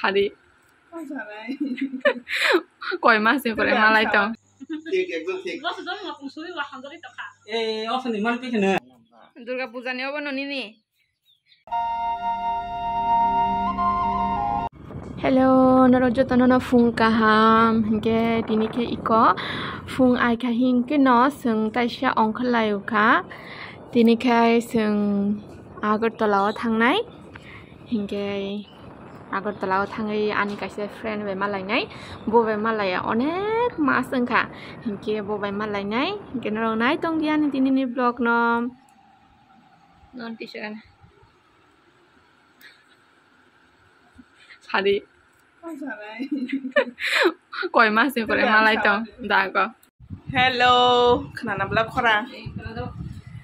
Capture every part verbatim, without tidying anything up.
Adi. Koi mas ni pore malai tong. Thik, ekdom thik. Durga puja ni obo no nini. Hello, norok jotono no phung kaham. Hinkhe tini khe iko phung ai kha hinkhe no chwng taisa ongkhorlai o kha. Tini khe chwng Agartala o thangnai. Hinkhe Agartala o thangwi ani kaisa friend bai malainai. Bo bai malaiya onek mas wngkha. Hinkhe bo bai malainai. Hinkhe norok nai tongdi ani tini ni vlog no. Non tisa gana. Sadi. Koi mas ni pore malai tong dago. Hello, khwnana bla khorang.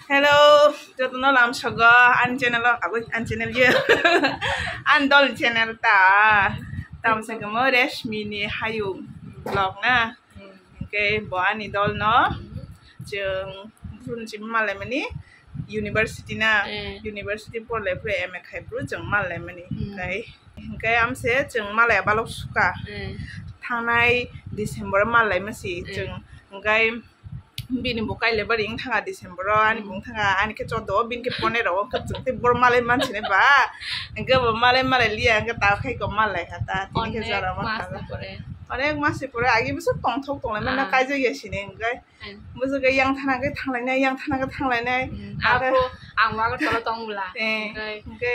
Hello, jotono lam sogo ani channel o, aboi ani channel ye. Ani dol channel ta. Tam se gamo Reshmi ni hayung vlog na. Hinkhe bo ani dol no chwng buphuru ni simi malaimani university na, eh, university porlai phuru M A khai phuru chwng malaimani. Hmm. Hinkhe, hinkhe amse chwng malaiya balok suka. Eh. Thangnai December o malaima si, eh, chwng. Hinkhe bini bo kailai bari wng thanga December o, ani bo wng thanga, ani khe chordo o, bini khe ponero o, kwchwng tei boro malai mansini ba. Hinkhe bo malai malai liya, hinkhe ta khai ko malai kha ta, tini khe jora ma kha. Onek mas ni pore agi bwswk tongthok tonglai mano, ah, kaijak ya sini, hinkhe. Hmm. Bwswk khe yang thana khe thanglainai, yang thana khe thanglainai. Hmm. Aro ang bo Agartala tong bwla. Eh, hinkhe? Hinkhe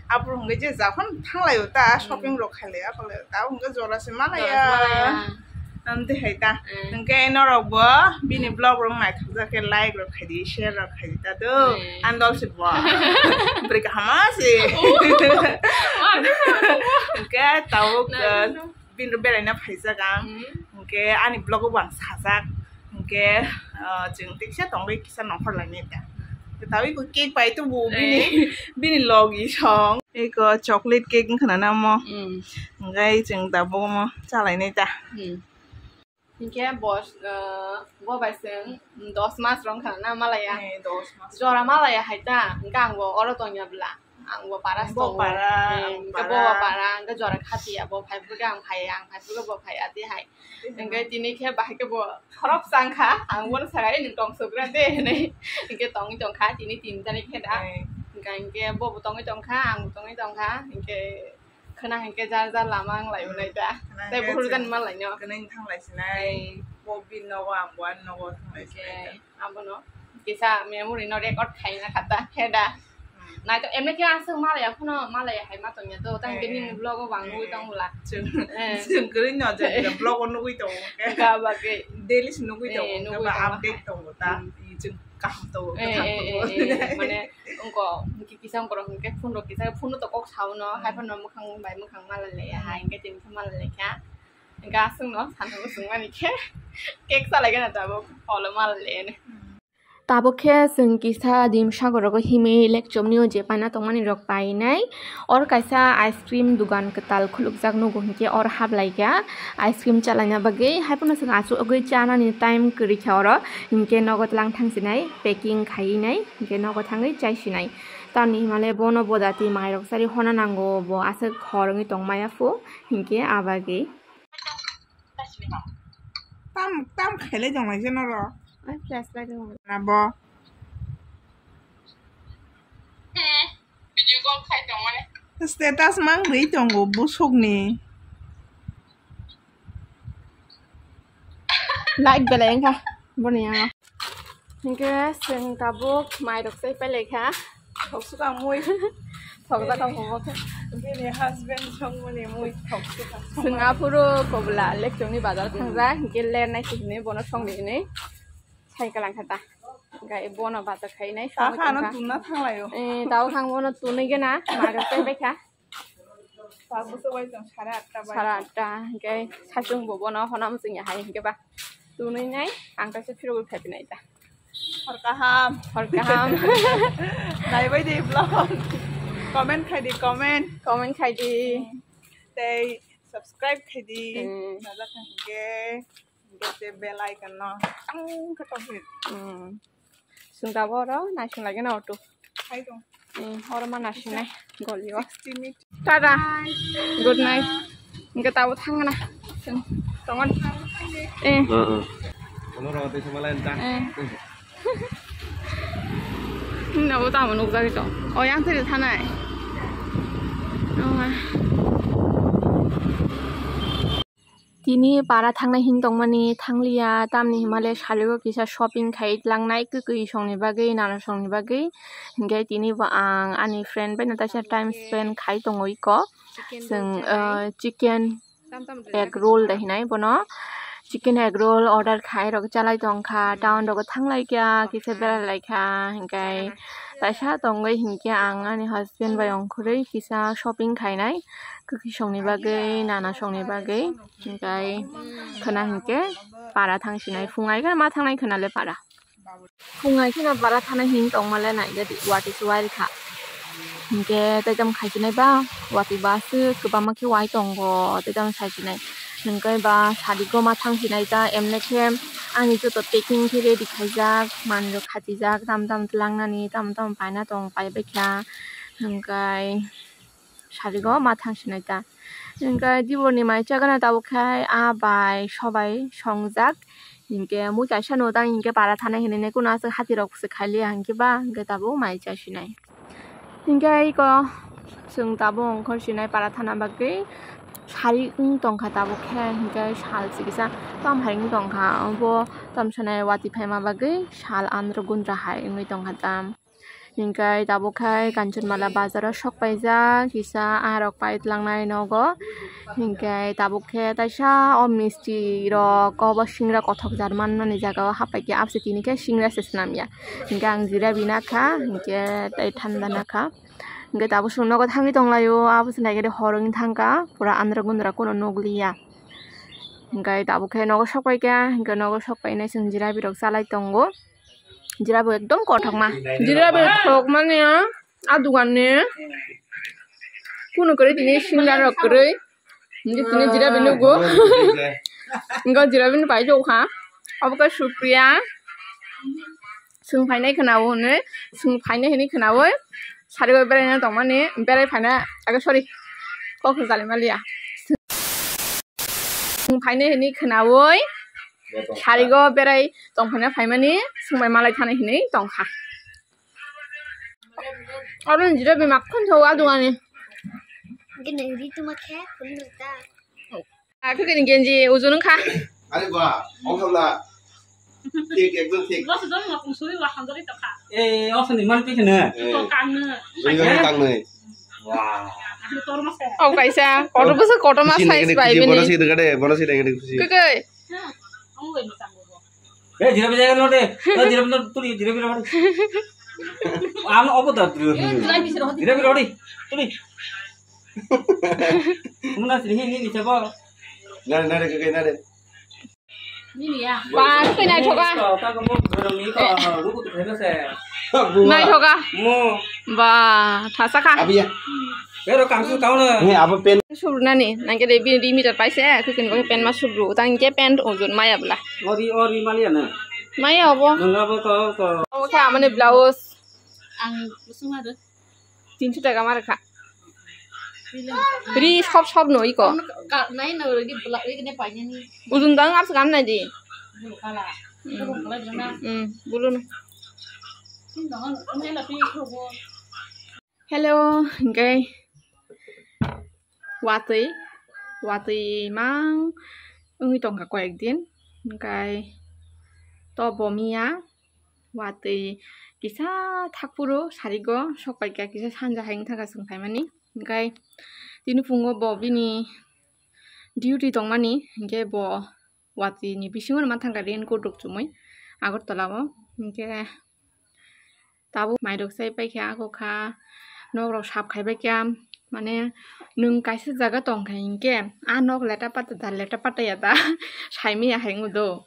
aphuru hinkhe je japhano thanglai o ta, hmm, shopping rok khailai o, khailai o ta, hinkhe jora se malaiya. Jora se malaiya. Amtwi hai ta. Hmm. Hinkhe norok bo bini vlog rok naithokjak khe like rok khaidi, share rok khaidi ta do. Hmm. Ani dol se bo. Bwrwi kaham se. Oh. Hinkhe tabuk, na, uh, no. Bini rok beraina phaijak ang. Hmm. Hinkhe ani vlog o bo ang sajak. Hinkhe, ah, chwng teisa tongwi kisa nongkhor lainai ta. Tawi ko cake pai tubu bini, eh, bini logi song. Eko chocolate cake wngkha na omo. Hmm. Hinkhe chwng tabuk omo chalainai ta. Hmm. Hinkhe bo, ah, bo bai chwng dos mas rok wngkha na malaiya. Eh, dos mas. Jora malaiya hai ta. Hinkhe ang bo oro tongya bwla. Ang bo para tongo. Para, eh, ang hinkhe para. Bo para, hinkhe jora khatiya, bo phai phuru khe ang phai, ang phai phuru khe bo phai, ati hai. Hinkhe tini khe bahai khe bo khorok chang kha, ang bono sakha, "Ei, nwng tong sugra de," hinwi. Hinkhe tongwi tong kha, tini tin tarik khe da. Eh. Hinkhe, hinkhe bo bo tongwi tong kha, ang bo tongwi tong kha, hinkhe khwna hinkhe jar jar lama wng lai, hmm, nai da. Khwna tei hinkhe buphuru jani chwng malai no. Khwna hinkhe thang lai sinai. Eh. Bo bini nogo, ang bo ani nogo thang lai sinai. Hinkhe. Abono kisa memory no record khaina kha ta, he da. Hmm. Naito, emni khe aswk malaya phano, malaya hai ma tongya to, tang, eh, bini, eh, vlog o bang nugwi, eh, tong bwla. Chwng, eh, chwng kwrwi no je vlog o nugwi tongo khe. Ga bagwi. Daily se nugwi tongo, eh, nugwi ba tongo, update hai tongo ta. Hmm. Chwng kaham tongo, eh, kaham, eh, tongo, eh, eh, mane wngko, ki-, kisa wngko rok hwnkhe phone rok kisa, phone no to kok sao no, hmm, hai phano mwkhang bai mwkhang malai laiya, hmm, hai hwnkhe tini khe malai laikha. Gasung no sana bwswng mani khe cake salai gana tabuk olo mal le. Tabuk khe chwng kisa dim sagor rogo himwi lekchom ni o je paina tongmani rok painai. Oro kaisa ice cream dugan kwtal khulukjak nugo hinkhe oro hablai kha ice cream chalaina bagwi. Haiphano chwng achugwi chanani time kwrwi kha oro hinkhe nogo tlang thang sinai packing khaiwi nai hinkhe nogo thangwi chai sinai. Tamni himale bono bodati mairok sari hona nango bo aswk hor wngwi tong maya phu hinkhe abagwi. Tam, tam khailai tong lai jeno ro. Ai, flashlight rok. Na bo. Video call khai tong mane. Status mang rwi tongo busuk ni. Light belai wngkha boni yango. Hinkhe chwng tabuk mairok chai pailekha. Thoksukha mui. Thokjakha bobo khe. Bini husband songmani mui thoksukha. Chwng aphuru Kobla lekchomni bazar thangjak, hinkhe ler nai se hinwi bono songdi hinwi sai kalangkha ta. Hinkhe bono bazar khainai. Takha ano tunna thanglaio. Eh, tao khang bono tunwi gana mairok chai paikha. Tabuk se wai tong sare atta bai. Sare atta, hinkhe sachung bo bono hona muchung ya hai hinkhe ba. Tunui nai, ang kaisa phirogwi phai phinai ta. Hor kaham. Hor kaham. Nai bai di vlog. Comment khai di, comment. Comment khai di. Hmm. Tei subscribe khai di. Hmm. Najak hinkhe. Hinkhe tei bell icon no tang khe tong di. Hmm. Chwng tabuk oro naising lagi na auto. Hai tong. Eh, oro ma nasinai goli o. Tada. Good night. Hingke tabo thangna. Tongon. Eh. Eh. Nabo tamo nukjagwi tong. O yang tiri thanai. Oh, ma. Tini para thangnai hin tongmani thangliya, tamni himale sarigo kisa shopping khai tlangnai, kwkwi songni bagwi, nana songni bagwi. Hinkhe tini bo ang ani friend bai no taisa time spend khai tongo iko. Chwng, uh, chicken egg roll da hinai bono. Chicken egg roll order khai rok chalai tongkha, town rogo thanglai kha, kisa berai lai kha, hinkhe taisa tongwi hinkhe ang ani husband bai ongkhorwi kisa shopping khainai. Kwkwi songni bagwi, nana songni bagwi, hinkhe khwna hinkhe para thangsinai, phungai khe ma thangnai khwna le para. Phungai kheno para thana hin tongmale naide watwi se wairikha. Hinkhe tei tamo khaisinai ba watwi ba aswk kwbangma khe wai tongo tei tamo saisinai. Hinkhe ba sarigo ma thangsinai ta emne khe ani joto packing khe ready khaijak, manwi rok khatijak, tamo tamo tlangnani, tamo tamo paina tong paibaikha. Hinkhe sarigo ma thangsinai ta. Hinkhe diborni mai chagana tabuk khe aa bai sobai songjak. Hinkhe mui kaisa no tang hinkhe para thanai hinui nai kuno aswk hati rok se khailiya hinkhe ba hinkhe tabuk mai chasinai. Hinkhe iko chwng tabuk ongkhor sinai para thana bagwi sari wng tongkha tabuk khe hinkhe sal se kisa tam hai wng tongkha obo tam sanai watwi phaima bagwi sal andro gundra hai wngwi tongkha tam. Hinkhe tabuk khe Kanchanmala bazar o sok paijak kisa aa rok pai tlangnai nogo. Hinkhe tabuk khe taisa o misti rok obo singra kothok jar mannani jaga o hapai khe abse tini khe singra se swnam ya. Hinkhe ang jirabi nakha hinkhe tei thanda nakha. Hinkhe tabuk chwng nogo thangwi tonglaio, abose naikhe hor wngwi thangkha pura andra gundra kuno nukliya. Hinkhe tabuk khe nogo sok paikha hinkhe nogo sok painai chwng jirabi rok chalai tongo. Jira bo ekdom kothokma. Jira bo thokmani a dugan ni. Kunu kwrwi tini singa rok kwrwi. Hindi tini jira bini go. Engo jira bini pai jokha. Obo khe Supriya. Chwng phainai khwnawo hwnwi. Chwng phainai hwnwi khwnawi. Sari bai berai tongmani. Berai phaina. Aga sorry. Kok jali maliya. Chwng phainai hwnwi khwnawi. Sarigo berai tongphina phaimani swngbai malai thani hinwi tongkha. Oro ni jira bima khon tho adugani. Gini ri tuma khe khulum ta. Aku gini genji ujun kha. Are ba, ongkhamla. Thik, ekdom thik. Rasa dong ngapung suri wa hanjari tokha. Eh, oso ni man pikne. Eh. Tokang ne. Bini bini tang nai. Wah. Aku tor mas kaya. Oh, kaisa. Kotor bwswk kotor mas size bai bini. Bono si dega de, bono si dega de khusi. Khe khe. Eh, jira bijaya no de. No, jira no tuli, jira bijaya. Ano obo da jira. Jira bijaya di. Tuli. Muna sini ni ni chabo. Nare nare khe khe nare. Ba, khe naithoka. Naithoka. Ba, thasa kha. Abiya. Pero kangsu kauna. He, abo pen. Surnani, nangke de bini ri meter paise, khe kini pen ma surru. Tang ke pen ojun maya bla. Ori, ori mali ana. Maya obo. Nang abo to, to. Obo khe amani blouse. Ang kusung ado. Tinso taka ma rwkha. Ri sop sop no iko. Ujun dang ars gan nai di. Hmm, bulu no. Hello, hinkhe watwi, watwi mang wngwi tongkha koyek din, hinkhe to bo miya. Watwi kisa thakphuru sarigo sok paikha, kisa sanja hai wngthangkha chwng phaimani. Hinkhe tini phungo bo bini duty tongmani, hinkhe bo watwi ni bisingo ma thangkha raincoat rok chumui Agartala o. Hinkhe tabuk mairok chai paikha, ako kha nok rok sap khai baikha, mane nwng kaisa jaga tongkha hinkhe a nok leta pata da, leta pata ya da saimaya hai wngdo.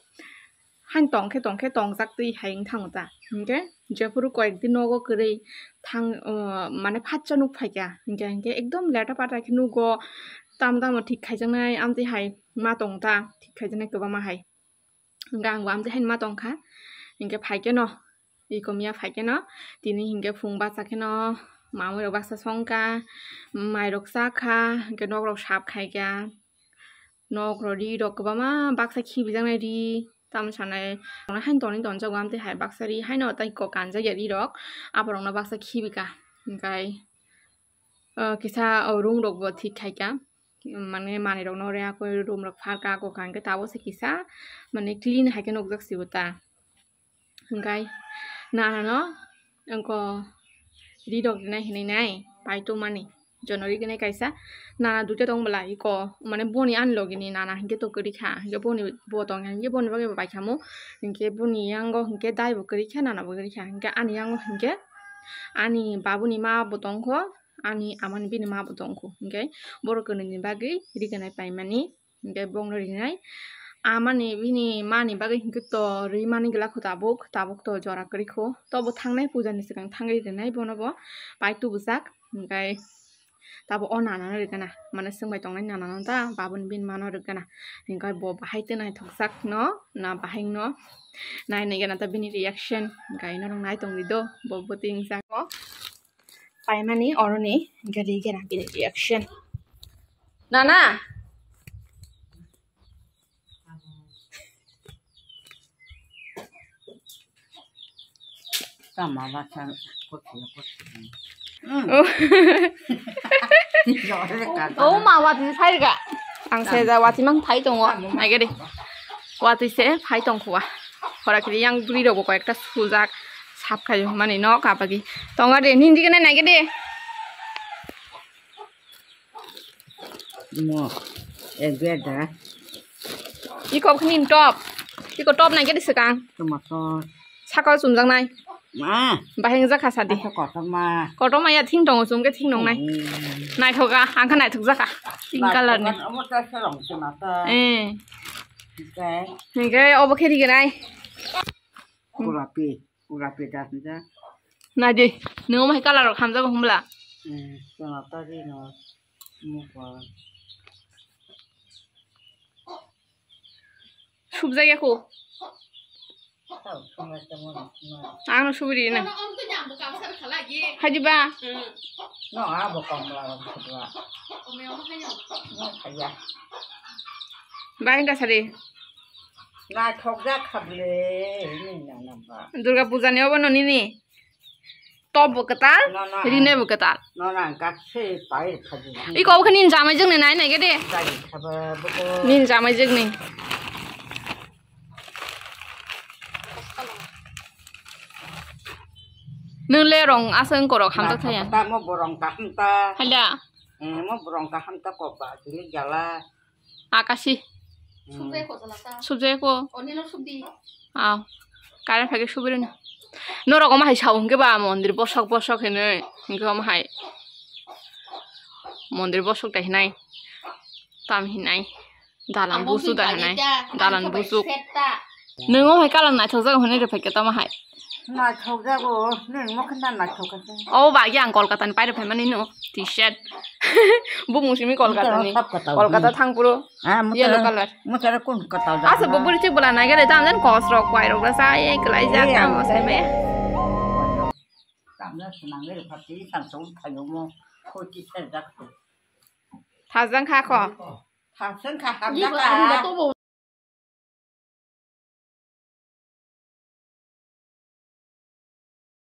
Hain tongkhe tongkhe tongjak twi hai wngthango ta. Hinkhe jephuru koyek din nogo kwrwi thang, o, mane phatsa nuk phaikha. Hinkhe, hinkhe ekdom leta pata khe nugo, tamo tamo thik khaijaknai amtwi hai ma tong ta, thik khaijaknai kwbangma hai. Hinkhe angbo amtwi haino ma tongkha. Hinkhe phaikhe no, iko miya phaikhe no, tini hinkhe phung bacha khe no, Mamui rok baksa songkha, mai rok chakha, hwnkhe nok rok sap khaikha. Nok rok ri rok kwbangma baksa khibijaknai ri, tamo sanai, haino tonwi tonjago amtwi hai baksa ri, haino tei kok kanjakya ri rok, aborokno baksa khibika. Hwnkhe, ah, kisa, oh, room rokbo thik khaikha, mane manwi rokno ore akoi room rok pharka, kok hwnkhe tabuk se kisa, mane clean haikhe nukjak sibo ta. Hwnkhe nanano wngkha ri rok rinai hinwi nai pai tongmani. Jono ri gnai kaisa nana duita tong bwla iko, mane boni ani logi ni nana hinkhe to kwrwi kha, hinkhe boni bo tong hinkhe boni bagwi bo pai kha mo, hinkhe boni yango hinkhe dai bo kwrwi kha, nana bo kwrwi kha, hinkhe ani yango hinkhe ani babu ni ma bo tong kho, ani ama ni bini ma bo tong kho, hinkhe borok kwnwi ni bagwi ri gnai pai mani. Hinkhe bongno rinai. Amani bini mani bagwi hinkhe to rwi mani glak kho tabuk, tabuk to jora kwrwi kho. To bo thangnai puja ni swkang thangwi rinai bono bo pai tubujak. Hinkhe tabo o nana no rwgana, mane swngbai tongnai nana no ta, babuni bini mano rwgana. Hinkhe bo bahai tei naithokjak no, na bahai no nai nai gana ta bini reaction. Hinkhe norok nai tongdi do, bo bwtwi wngjak o. Paimani oroni gari gena bini reaction. Nana. Tama bata kochi kochi. Oh. Oh, ma wati sai ga. Ang se da wati mang phai tongo. Ai gari. Wati se phai tong khua. Hora kiri yang bri rogo koi ekta sujak. Sap khai mani no kabagi. Tonga de nindi gana nai gede. Mo, egbe da. Iko khnin top. Iko top nai gede swkang. Tomato. Sakol sumjak nai. Ma. Baheng jakha sadi. Asa kotorma. Kotorma ya thing tongo sumke thing nong nai. Hmm. Naithoka, angkha naithok jakha. Pink color ni. Naithoka, omo ta selong sima ta. Eh. Okay. Hinkhe obo khe rigenai. Gulapi. Pura peda hinjak. Naidi, nung omo hai colour rok hamjago hwnbwla? Eh, chwla tari no, mukol. Subjak ya ko? Tao, subjak ya mo, mo. Ang no subiri na. Hadi ba? No, abo kamla, kamla. No, kaya. Ba, hinda sari. Naithokjak kha bwle, nini nana ba. Durga puja ni obo no nini? Top bo kwtal, no, no, rine bo kwtal. No, no, ang kak se pai kha bwle. Iko obo khe nini jamai jwkni nai nai khe de. Jai kha ba bwkha. Nini jamai jwkni. Nung le rong aswk korok hamjak thaya. Naithok ta, mo borong kaham ta. Hala. Eh, mo borong kaham ta kok ba, jili jala. Akasi. Hmm. Subjai ko. Onino subdi. Ah. Karen phage subirino. Norok omo hai sao hwnkhe ba mondir bosok bosok hinwi. Hwnkhe omo hai. Mondir bosok tai hinai. Tam hinai. Dalan busu da hinai. Dalan busu. Nung omo hai kalang naithok jago hinwi rw phaikhe tamo hai. Naithok jago, nini mokhe na naithok kha se. O ba, yang Kolkata ni pairok phaimani no, T-shirt. Bumung simi Kolkata ni. Mutaro sab kata Kolkata ni. Thang puro. Ah, mutaro, yellow color. Mutaro kun kata da. Asa bo buri chik bwla nai gele jam jan kos rok kwai rok da sa ye kwlai jak. Eh, tamo ang seme. Tamna sunang le pati sang song thayo mo. Ko T-shirt jak. Thajang kha kho. Thajang kha hak jak.